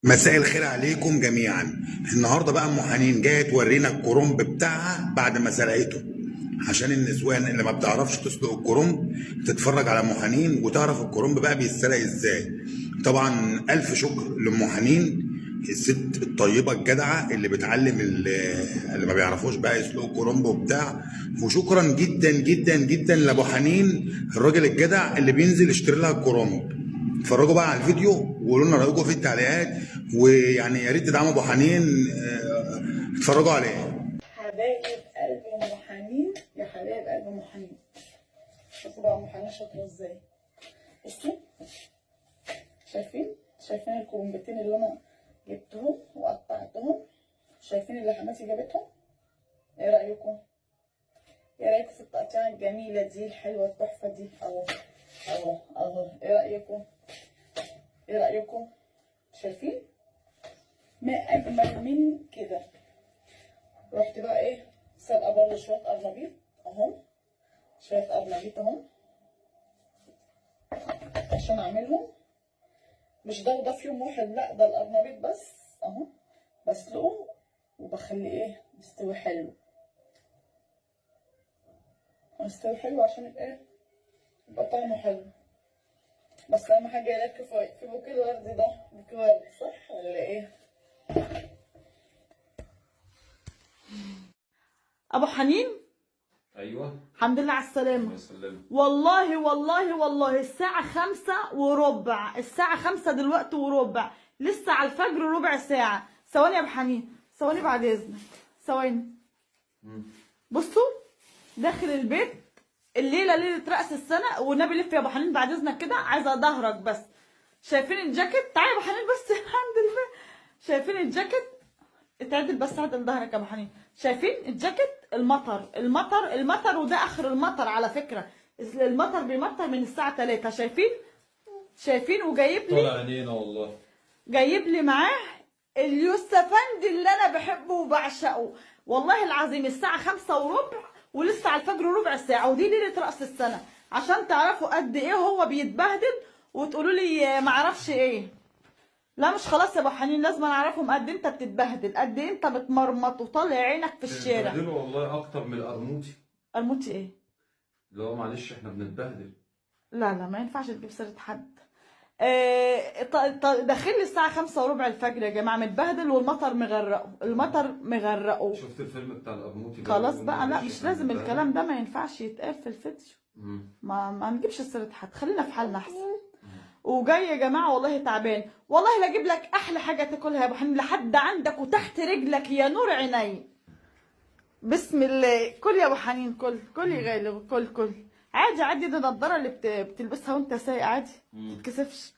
مساء الخير عليكم جميعا. النهارده بقى ام حنين جاية تورينا الكرنب بتاعها بعد ما سلقته، عشان النسوان اللي ما بتعرفش تسلق الكرنب تتفرج على ام حنين وتعرف الكرنب بقى بيتسلق ازاي. طبعا الف شكر لام حنين، الست الطيبة الجدعه اللي بتعلم اللي ما بيعرفوش بقى يسلقوا الكرنب وبتاع. وشكرا جدا جدا جدا لابو حنين الراجل الجدع اللي بينزل يشتري لها الكرنب. اتفرجوا بقى على الفيديو وقولوا لنا رايكم في التعليقات، ويعني يا ريت تدعموا ابو حنين. اتفرجوا عليه. حبايب قلب ام حنين، يا حبايب قلب ام حنين، شوفوا بقى ام حنين شاطرة ازاي. بصوا، شايفين الكرنبتين اللي انا جبتهم وقطعتهم؟ شايفين اللي حماتي جابتهم؟ ايه رايكم؟ ايه رايكم في التقطيعه الجميلة دي الحلوة التحفة دي؟ اهو اهو اهو. ايه رايكم؟ ايه رايكم؟ شايفين؟ ما اجمل من كده. رحت بقى ايه، سلقه برضه شوية قرنبيط اهم، شوية قرنبيط اهم عشان اعملهم، مش ده وده في يوم واحد، لا ده القرنبيط بس اهو بسلقه وبخليه ايه يستوي حلو، يستوي حلو عشان يبقى ايه، يبقى طعمه حلو. بس اهم حاجة يلاقي في بوكيه الورد ده، بوكيه ورد صح ولا ايه؟ ابو حنين، ايوه، الحمد لله على السلامة. الله يسلمك. والله والله والله الساعة 5:15، الساعة 5 دلوقتي وربع، لسه على الفجر ربع ساعة. ثواني يا ابو حنين، ثواني بعد اذنك، ثواني. بصوا داخل البيت الليلة ليلة رأس السنة، والنبي لف يا ابو حنين بعد اذنك كده، عايزه ظهرك بس. شايفين الجاكيت؟ تعالى يا ابو حنين بس الحمد لله. شايفين الجاكيت؟ اتعدل بس، عدل ظهرك يا ابو حنين. شايفين الجاكيت؟ المطر المطر المطر، وده اخر المطر على فكرة. المطر بيمطر من الساعة 3. شايفين؟ شايفين؟ وجايب لي، طلع عينينا والله، جايب لي معاه اليوسفندي اللي انا بحبه وبعشقه والله العظيم. الساعة 5:15 ولسه على الفجر ربع ساعة، ودي ليلة راس السنة، عشان تعرفوا قد ايه هو بيتبهدل وتقولوا لي معرفش ايه. لا مش خلاص يا ابو حنين، لازم اعرفهم قد انت بتتبهدل، قد انت بتمرمط وطالع عينك في الشارع. بنتبهدلوا والله اكتر من القرموطي. قرموطي ايه؟ اللي هو معلش احنا بنتبهدل. لا لا ما ينفعش تجيب سيره حد. داخل لي الساعة 5:15 الفجر يا جماعة، متبهدل والمطر مغرقة، المطر مغرقة. شفت الفيلم بتاع القرموطي ده؟ خلاص بقى، لا مش إحنا لازم بنتبهدل. الكلام ده ما ينفعش يتقال في الفيديو. ما نجيبش سيره حد، خلينا في حالنا احسن. وجاي يا جماعة والله تعبان، والله لا اجيب لك احلى حاجة تاكلها يا ابو حنين لحد عندك وتحت رجلك يا نور عيني. بسم الله، كل يا ابو حنين، كل كل يا غالي، كل كل عادي عادي. دي النضارة اللي بتلبسها وانت سايق عادي، ما تتكسفش.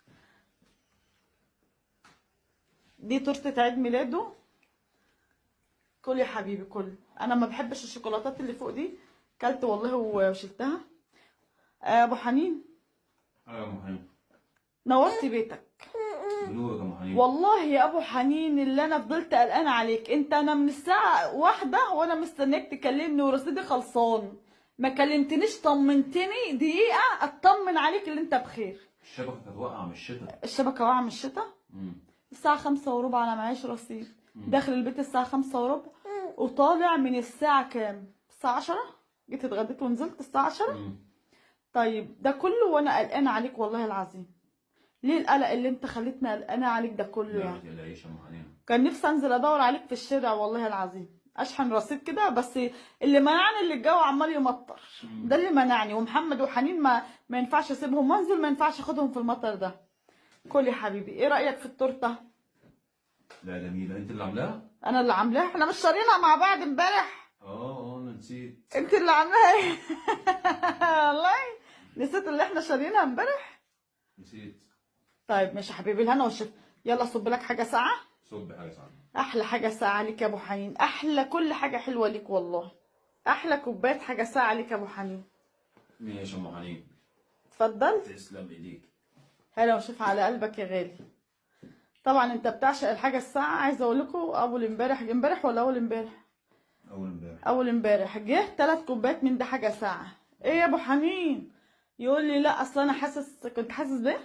دي تورته عيد ميلاده. كل يا حبيبي كل. انا ما بحبش الشوكولاتات اللي فوق دي، كلت والله وشلتها. ابو حنين. ايوه يا ابو حنين، نورت بيتك. بنورك يا ابو حنين. والله يا ابو حنين اللي انا فضلت قلقانة عليك انت، انا من الساعة 1 وانا مستنياك تكلمني ورصيدي خلصان، ما كلمتنيش، طمنتني دقيقة اطمن عليك اللي انت بخير. الشبكة كانت واقعه من الشتاء. الشبكة واقعه من الشتاء. الساعة 5:15 انا معيش رصيد. داخل البيت الساعة 5:15 وطالع من الساعة كام؟ الساعة 10. جيت اتغديت ونزلت الساعة 10. طيب ده كله وانا قلقانة عليك والله العظيم. ليه القلق اللي انت خليتني قلقانة عليك ده كله لا يعني؟ ما تقلقيش يا ام حنين. كان نفسي انزل ادور عليك في الشارع والله العظيم، اشحن رصيد كده، بس اللي منعني اللي الجو عمال يمطر، ده اللي منعني. ومحمد وحنين ما ينفعش اسيبهم وانزل، ما ينفعش اخدهم في المطر ده. كل يا حبيبي. ايه رايك في التورتة؟ لا جميلة. انت اللي عاملاها؟ انا اللي عاملاها، احنا مش شارينها مع بعض امبارح. انا نسيت. انت اللي عاملاها ايه؟ والله نسيت اللي احنا شارينها امبارح. نسيت. طيب ماشي يا حبيبي، الهنا والشفا. يلا صب لك حاجة ساقعه. صب حاجة ساقعه. احلى حاجة ساقعه ليك يا ابو حنين، احلى كل حاجة حلوة ليك والله، احلى كوباية حاجة ساقعه ليك يا ابو حنين. ماشي يا ام حنين. اتفضل. تسلم ايديك. هلا وشوف على قلبك يا غالي. طبعا انت بتعشق الحاجة الساقعه. عايزه اقول لكم اول امبارح، امبارح ولا اول امبارح؟ اول امبارح. اول امبارح جه 3 كوبايات من ده حاجة ساقعه. ايه يا ابو حنين؟ يقول لي لا اصل انا حاسس، كنت حاسس بايه؟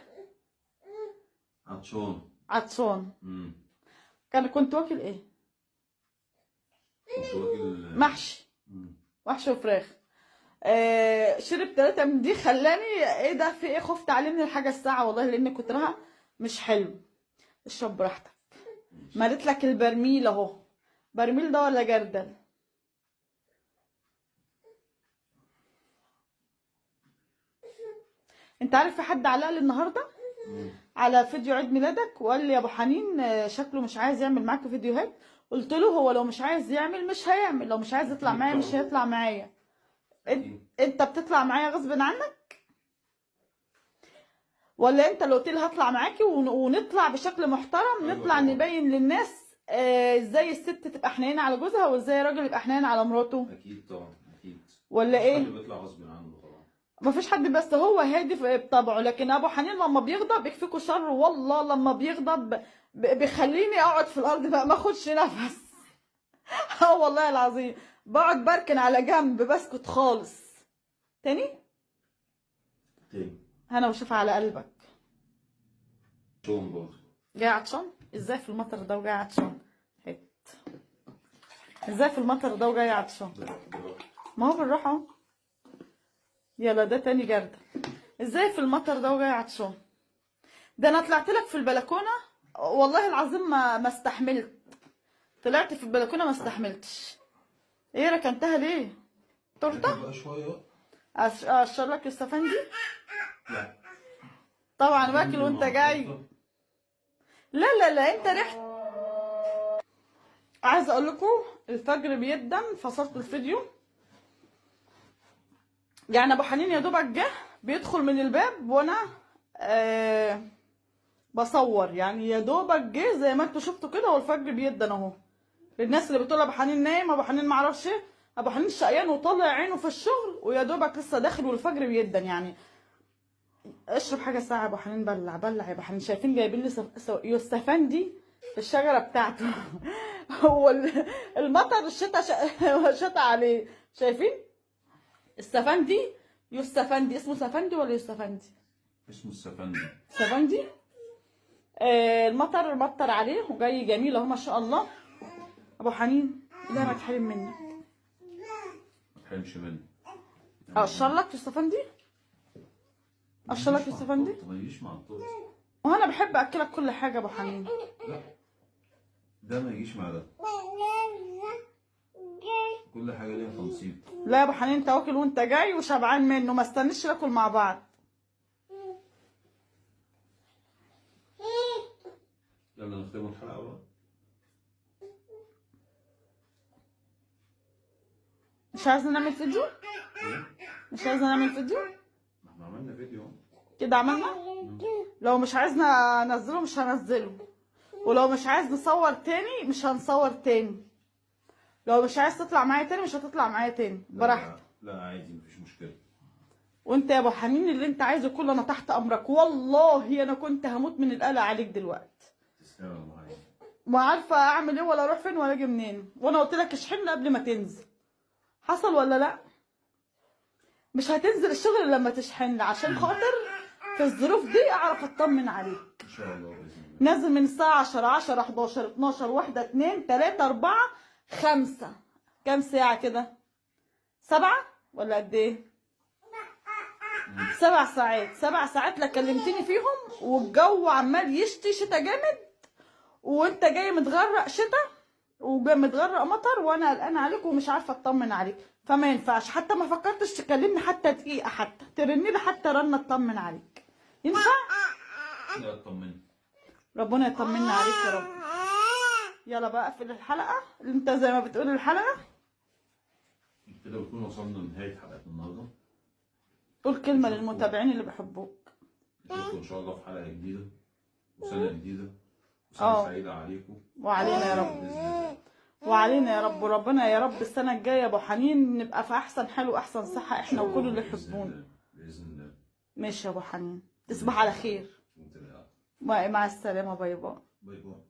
عطشان. عطشان. كنت واكل ايه؟ كنت واكل محشي. محشي وفراخ. شرب 3 من دي، خلاني ايه ده في ايه، خفت عليه من الحاجة الساعة والله، لان كترها مش حلو. اشرب براحتك. مالت لك البرميل اهو. برميل ده ولا جردل؟ انت عارف في حد علق لي النهارده على فيديو عيد ميلادك وقال لي يا ابو حنين شكله مش عايز يعمل معاك فيديوهات. قلت له هو لو مش عايز يعمل مش هيعمل، لو مش عايز يطلع معايا مش هيطلع معايا. انت بتطلع معايا غصب عنك ولا انت اللي قلت لي هطلع معاكي ونطلع بشكل محترم؟ أيوة نطلع نبين للناس ازاي الست تبقى حنينه على جوزها وازاي الراجل يبقى حنين على مراته. اكيد طبعا، اكيد. ولا ايه؟ مفيش حد بيطلع غصب عنه طبعا، مفيش حد، بس هو هادي بطبعه. لكن ابو حنين لما بيغضب يكفيكوا شر والله، لما بيغضب بيخليني اقعد في الارض بقى ما اخدش نفس. اه والله العظيم بقعد بركن على جنب بسكت خالص. تاني تاني انا وشوف على قلبك. شون برضه جاي عطشان ازاي في المطر ده وجاي عطشان؟ هات. ازاي في المطر ده وجاي عطشان؟ ما هو بالراحة اهو. يلا ده تاني جردل. ازاي في المطر ده وجاي عطشان؟ ده انا طلعت لك في البلكونه والله العظيم ما استحملت. طلعت في البلكونه ما استحملتش. ايه ركنتها ليه؟ تورته؟ بقى شوية. اقشر لك السفندي؟ لا طبعا واكل وانت جاي. لا لا لا انت ريحت. عايزه اقول لكم الفجر بيدن، فصلت الفيديو. يعني ابو حنين يا دوبك جه بيدخل من الباب وانا بصور، يعني يا دوبك جه زي ما انتوا شفتوا كده، والفجر بيدن اهو. للناس اللي بتقول ابو حنين نايم، ابو حنين معرفش ايه، ابو حنين شقيان وطالع عينه في الشغل ويا دوبك لسه داخل والفجر بيدن. يعني اشرب حاجة ساعة يا ابو حنين، بلع بلع يا ابو حنين. شايفين جايبين لي يوسفندي في الشجرة بتاعته. هو المطر الشتا شتا عليه. شايفين السفندي؟ يوسفندي اسمه سفندي ولا يوسفندي؟ اسمه السفندي. سفندي. المطر مطر عليه وجاي جميل اهو ما شاء الله. ابو حنين لا ما تحرم منك. ما تحرمش مني. اقشر لك يوسفندي؟ اقشر لك يوسفندي؟ ما يجيش مع التورتة. وانا بحب اكلك كل حاجة يا ابو حنين. لا ده ما يجيش مع ده، كل حاجة ليها تنصيب. لا يا ابو حنين انت واكل وانت جاي وشبعان منه، ما استنيش ناكل مع بعض. يلا نختم الحلقة بقى. مش عايزه نعمل فيديو؟ مش عايزه نعمل فيديو؟ ما احنا عملنا فيديو كده، عملنا. لو مش عايزنا انزله مش هنزله، ولو مش عايز نصور تاني مش هنصور تاني، لو مش عايز تطلع معايا تاني مش هتطلع معايا تاني، براحتك. لا عادي مفيش مشكلة. وانت يا ابو حنين اللي انت عايزه كله انا تحت امرك. والله انا كنت هموت من القلق عليك دلوقتي. تسلم يا ابو حنين. ما عارفه اعمل ايه ولا اروح فين ولا اجي منين، وانا قلت لك اشحن قبل ما تنزل. حصل ولا لا؟ مش هتنزل الشغل لما تشحن، عشان خاطر في الظروف دي اعرف اطمن عليك. ان شاء الله باذن الله. نازل من الساعة 10 10 11 12 1 2 3 4 5، كام ساعة كده؟ 7 ولا قد ايه؟ 7 ساعات. 7 ساعات لا كلمتني فيهم، والجو عمال يشتي شتا جامد، وانت جاي متغرق شتا ومتغرق مطر، وانا قلقانة عليك ومش عارفه اطمن عليك، فما ينفعش. حتى ما فكرتش تكلمني حتى دقيقة، حتى ترني لي حتى رنه اطمن عليك. ينفع؟ لا اطمني، ربنا يطمنا عليك يا رب. يلا بقى اقفل الحلقة اللي انت زي ما بتقول الحلقة كده بنكون وصلنا لنهاية حلقتنا النهارده. قول كلمة للمتابعين اللي بيحبوك. نشوفكم ان شاء الله في حلقة جديدة وسنة جديدة وسنة سعيدة عليكم وعلينا يا رب. باذن الله. وعلينا يا رب، وربنا يا رب السنة الجاية يا ابو حنين نبقى في احسن حال واحسن صحة احنا وكل اللي يحبونا باذن الله. ماشي يا ابو حنين، تصبح على خير. مع السلامة، bye bye. bye bye.